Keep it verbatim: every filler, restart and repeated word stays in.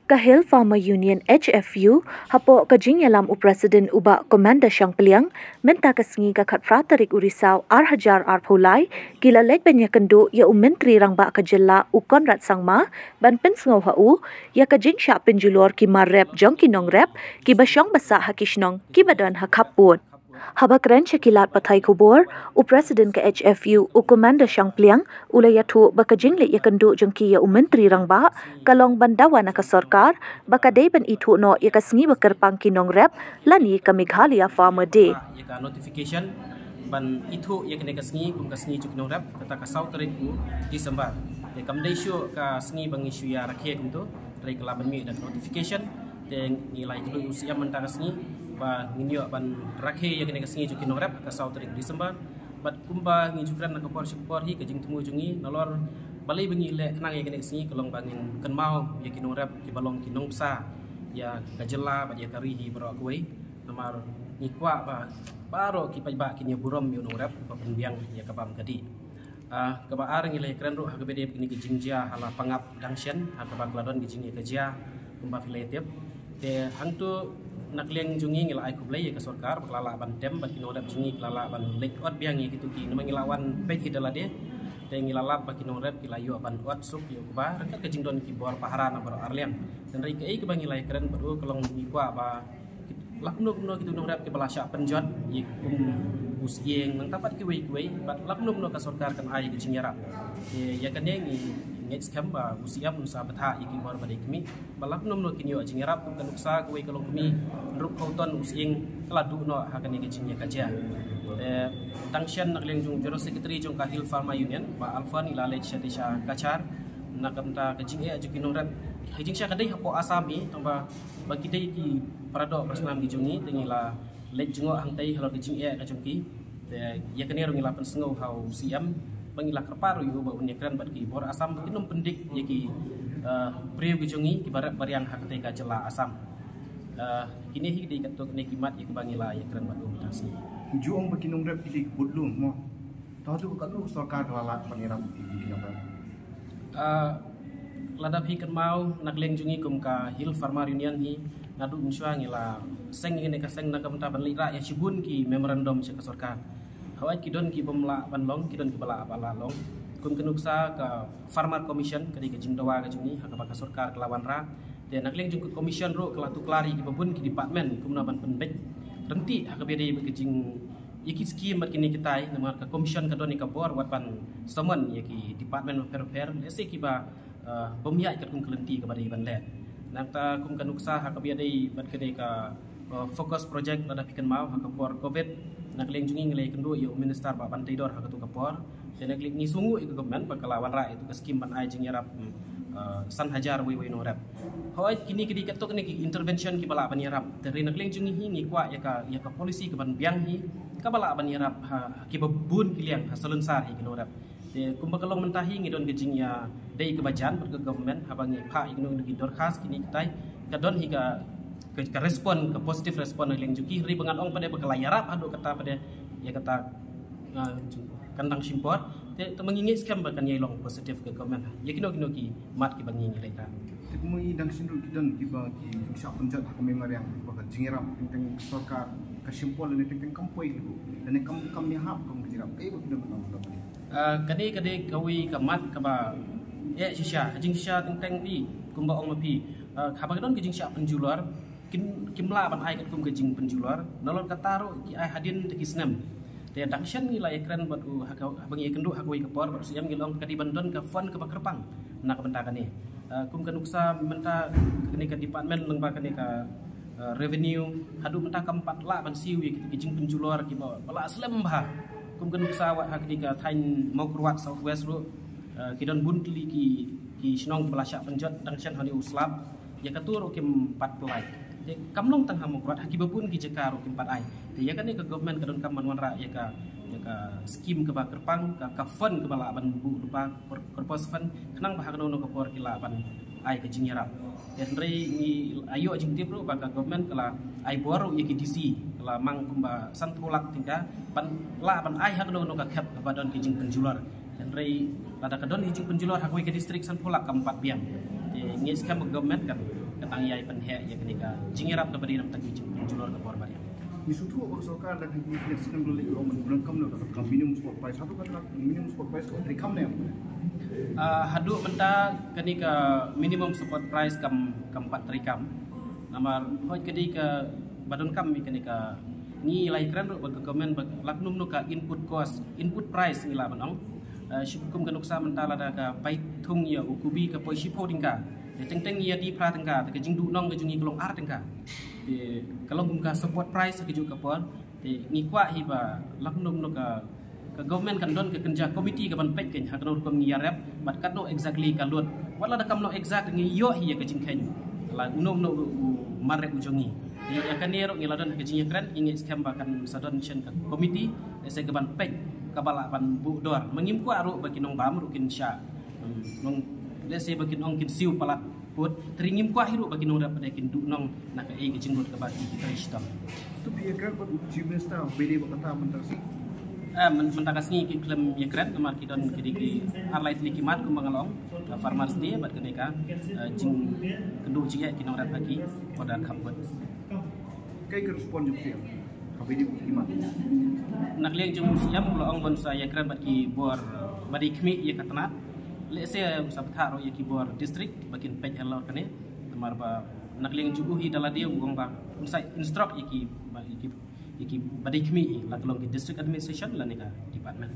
Ka Hill Farmer Union, H F U, hapoh ka jingïalam u President u Bah Commander Shangpliang, mynta ka sngi ka khatphra tarik u Risaw ar hajar arphew lai, ki la leit ban ïakynduh ïa u Myntri Rangbah ka jylla u Conrad Sangma, ban pynsngew ha u ïa ka jingshah pynjulor ki mar rep jong ki nongrep kiba shong ba sah ha ki shnong kiba don ha khappud. Haba kren sha ki lad pathai khubor, u President ka H F U u Commander Shangpliang u la ïathuh ba ka jingleit ïakynduh jong ki ïa u Myntri Rangbah ka long ban dawa na ka sorkar ba ka dei ban ithuh noh ïa ka sngi ba kyrpang ki nongrep lane ka Meghalaya Farmer Day. Ïa ka notification ban ithuh ïa kane ka sngi kum ka sngi jong ki nongrep, kata ka saw tarik u December. Ïa kam dei shuh ka sngi ba ngi shu ïa rakhe kumto, hynrei ka la ban mih da ka notification. Te ngi la ïakynduh u C M mynta ka sngi ba ngin ïoh ban rakhe ïa kane ka sngi jong ki nongrep ka saw tarik December. Bad kumba ngi ju kren na ka por sha ka por hi, ka jingthmu jong ngi nalor balei ba ngi leh khnang ïa kane ka sngi ka long ba ngin kynmaw ïa ki nongrep kiba long ki nongbsa ïa ka jylla bad ïa ka ri hi baroh kawei. Namar ngi kwah ba baroh ki paidbah kin ïa burom ïa u nongrep ba pynbiang ïa ka bam ka dih. Ah, kaba ar ngi la ïakren ruh ha kaba ïadei bad kine ki jingjia ha la Pangap Dangsen, ha kaba ka la don ki jingïakajia kumba phi la ïatip. Te hangto na ka liang jong ngi ngi la ai khublei ïa ka sorkar ba ka la lah ban tem bad ki nongrep jong ngi ki la lah ban leit ot biang ïa kito ki, namar ngi la wan peit hi da lade. Te ngi la lap ba ki nongrep ki la ïoh ban ot suk ïa u kba ryngkat ka jingdon ki bor pahara na baroh ar liang. Hynrei kaei kaba ngi la ïakren bad u ka long ngi kwah ba la kumno kumno kito ki nongrep kiba la shah pynjot ïa kum u Sying nangta pat kiwei kiwei, bad la kumno kumno ka sorkar kan ai ka jingïarap. Te ïa kane ngi ngeit skhem ba u C M un sa bthah ïa ki bor ba dei khmih, ba la kumno kumno kin ïoh jingïarap. Kum ka nuksa kawei ka longkmie hynriewphew ton u Sying ka la duh noh ha kane ka jingïakajia. Te Dangsen na ka liang jong General Secretary jong ka Hill Farmer Union, Bah Alfon, i la leit shatei sha Cachar na ka bynta ka jingeh jong ki nongrep. Ha jingshai ka dei hapoh Assam hi, tangba ba ki dei ki paradoh parasnam ki jong ngi, te ngi la leit jngoh hangtei halor ka jingeh ka jong ki. Te ïa kane ruh ngi la pynsngew ha u C M ba ngi la kyrpad ruh ïa u ba un ïakren bad ki bor Assam ba kin ym pyndik ïa ki, eh, briew ki jong ngi kiba rep ba riang ha katei ka jylla Assam. Eh, kine hi ki dei katto katne ki mat ïa kiba ngi la ïakren bad u mynta ka sngi. Ju ong ba ki nongrep ki dei ki budlum mo. To haduh katno ka sorkar ka la lad ban ïarap ïa ki nongrep? Ah, lada phi kynmaw na ka liang jong ngi kum ka Hill Farmer Union hi, naduh mynshuwa ngi la seng ïa kane ka seng na ka bynta ban leit rah ïa shibun ki memorandum sha ka sorkar. Hawai ki don ki bym lah ban long, ki don kiba lah ba lah long. Kum ka nuksa ka Farmer Commission ka dei ka jingdawa ka jong ngi ha kaba ka sorkar ka la wanrah. Te na ka liang jong ka commission ruh ka la tuklar ïa kiba bun ki department kumno ban pynbeit ryntih ha kaba ïadei bad ka jing ïa ki skim bad kine kitai, namar ka commission ka don ïa ka bor wat ban summon ïa ki department bapher bapher, lehse kiba, eh, bym ïaid katkum ka lynti kaba dei ban leh. Nangta kum ka nuksa ha kaba ïadei bad kane ka, eh, focus project lada phi kynmaw ha ka por covid, na ka liang jong ngi ngi la ïakynduh ïa u minister Bah Banteidor ha kato ka por. Te na ka liang ngi sngewnguh ïa ka government ba ka la wanrah ïa kato ka skim ban ai jingïarap, hmm, eh, san hajar wei wei nongrep. Hooid, kine ki dei katto katne ki intervention kiba lah ban ïarap. Te hynrei na ka liang jong ngi hi ngi kwah ïa ka, ïa ka policy kaban biang hi kaba lah ban ïarap ha, ha kiba bun ki liang ha salonsar hi ki nongrep. Te kumba ka long mynta hi ngi don ka jingïadei kaba jan bad ka government haba ngi phah ïa kino kino ki dorkhas kine kitai, ka don hi ka, ka, ka respond, ka positive respond na ka liang jong ki. Hynrei ba ngan ong pat de ba ka la ïarap haduh katta pat de ïa kata, ah, kan dang shim por. Te, te ma ngi ngeit skhem ba kan ïai long positive ka government ïa kino kino ki mat kiba ngi ngi leit rah. Te kumno i dang sngewthuh ki don kiba ki shah pynjot ha ka mei mariang ba ka jingïarap teng teng sorkar ka shim por lane teng teng kam poi ki bu lane kam, kam ïahap kum ka jingïarap, kaei ba ki don ba nang. Ah, kane ka dei kawei ka mat kaba eh shisha, jingshisha teng teng phi kumba ong ma phi. Ah, haba ka don ka jingshah pynjulor, kim, kim lah ban ai katkum ka jingpynjulor, nalor kata ruh ki ai hadien te ki snem. Te dang shen ngi la ïakren bad u ha ka, haba ngi ïakynduh ha kawei ka por bad u C M ngi la ong ka dei ban don ka fund kaba kyrpang na ka bynta kane. Eh, kum ka nuksa mynta kane ka department lyngba kane ka, eh, revenue haduh mynta kam pat lah ban siew ïa ki, ki jingpynjulor kiba, ba la slem bha. Kum ka nuksa wat ha kane ka thaiñ Mawkyrwat South West ruh, eh, ki don bun tylli ki, ki shnong kiba la shah pynjot dang shen ha une u slap. Ïa kato ruh kim pat pynlait. Te kam long tang ha Mawkyrwat, ha kiba bun ki jaka ruh kim pat ai. Te ïa kane ka government ka donkam ban wanrah ïa ka, ïa ka skim kaba kyrpang, ka, ka fund kaba lah ban buh lypa, pur-, purpose fund, khnang ba ha kano kano ka por ki lah ban ai ka jingïarap. Te hynrei ngi ïoh jingtip ruh ba ka government ka la ai bor ruh ïa ki D C, ka la mang kumba sanphew lak tyngka ban lah ban ai ha kano kano ka khep kaba don ki jingpynjulor. Hynrei lada ka don hi jingpynjulor ha kawei ka district sanphew lak kam pat biang. Te ngi skhem ba government kan ka tang ïai pynheh ïa kane ka jingïarap kaba dei namar ka jingpynjulor ka por ba biang. Ngi sngewthuh ba ka sorkar da ka jingpynheh skhem ba leh ong ban kam na ka minimum support price. Haduh mynta kane ka minimum support price kam kam pat treikam. Namar hoi ka dei ka ba donkam ïa kane ka ngi la ïakren ruh bad ka government ba la kumno ka input cost, input price ngi la ban ong. Shu kum ka nuksa mynta lada ka bai thung ïa u kubi ka poi shiphew tyngka. Te teng teng ïa di phra tyngka, te ka jingduhnong ka jong ngi ka long ar tyngka. Te ka long kum ka support price ka jong ka por. Te ngi kwah hi ba la kumno ka ka government kan don ka kynja committee ka ban peit kein ha kano rukom ngi ïarap bad katno exactly ka lut. Wat lada kam long exact ngi ïoh hi ïa ka jingkheiñ la uno uno u marep u jong ngi. Ïa kane ruh ngi la don ha ka jingïakren, ngi ngeit skhem ba kan sa don shen ka committee se ka ban peit kaba lah ban buh dor. Ma ngim kwah ruh ba ki nongbam ruh kin shah. Nong lehse ba kin ong kin siew palat put, te ngim kwah hi ruh ba ki nongrep ba dei kin duhnong na kaei ka jinglut kaba ki ki trei shitom. Tu phi ïakren bad u Chief Minister ba dei ba kata mynta ka sngi? Ah, mynta ka sngi ki khlem ïakren namar ki don ki dei ki ar lai tylli ki mat kumba nga la ong, Farmers Day bad kane ka jingkynduh jingeh ki nongrep ha ki border kham put. Kaei ka respond jong phi? Haba ïadei bad ki mat. Na ka liang jong u Syiem u la ong ban sa ïakren bad ki bor ba dei khmih ïa ka tnat. Lehse u sa bthah ruh ïa ki bor district ba kin peit halor kane. Namar ba na ka liang jong u hi da lade u ong ba un sa instruct ïa ki ba ïa ki ïa ki ba dei khmih hi la ka long ki district administration lane ka department.